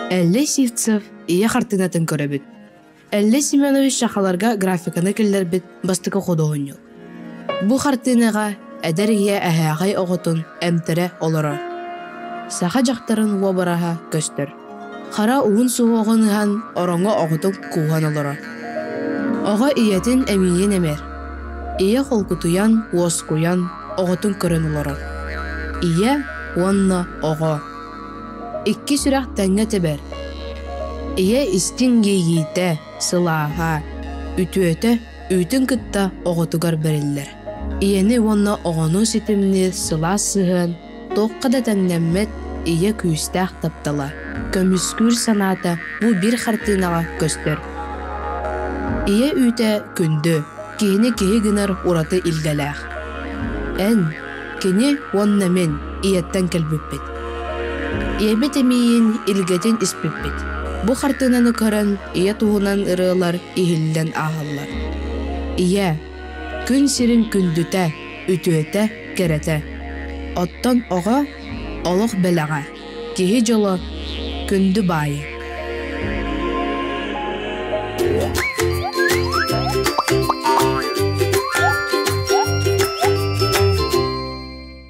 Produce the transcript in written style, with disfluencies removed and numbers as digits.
Эллэй Сивцев ийэ хартыынатын көрөбүт. Эллэй Семенович сахаларга графиканы киллэрбит бастакы худуоһунньук. Бу хартыынаҕа эдэр ийэ эһээхэй оҕотун эмтэрэ олорор. Саха дьахтарын уобараһа көстөр. Хара уһун суһуоҕун ыһан ороҥҥо оҕотун кууһан олорор. Оҕо ийэтин эмиийин эмэр. Ийэ холкутуйан, уоскуйан оҕотун көрөн олорор. Ийэ уонна оҕо. Икки сүрэх тэҥҥэ тэбэр. Ийэ истиҥ иэйиитэ, сылааһа, үтүөтэ үүтүн кытта оҕотугар бэриллэр. Ийэни уонна оҕону ситимниир сылаас сыһыан туохха да тэҥнэммэт ийэ күүстээх таптала, көмүскүүр санаата бу биир хартыынаҕа көстөр. Ийэ үүтэ күндү, киһини киһи гынар ураты илгэлээх. Эн, кини уонна мин ийэттэн кэлбиппит. Ийэбит эмиийин илгэтин испиппит. Бу хартыынаны көрөн ийэ туһунан ырыалар иһиллэн ааһаллар. Ийэ, күн сирин күндүтэ, үтүөтэ, кэрэтэ. Оттон оҕо олох бэлэҕэ, киһи дьоло, күндү баайа.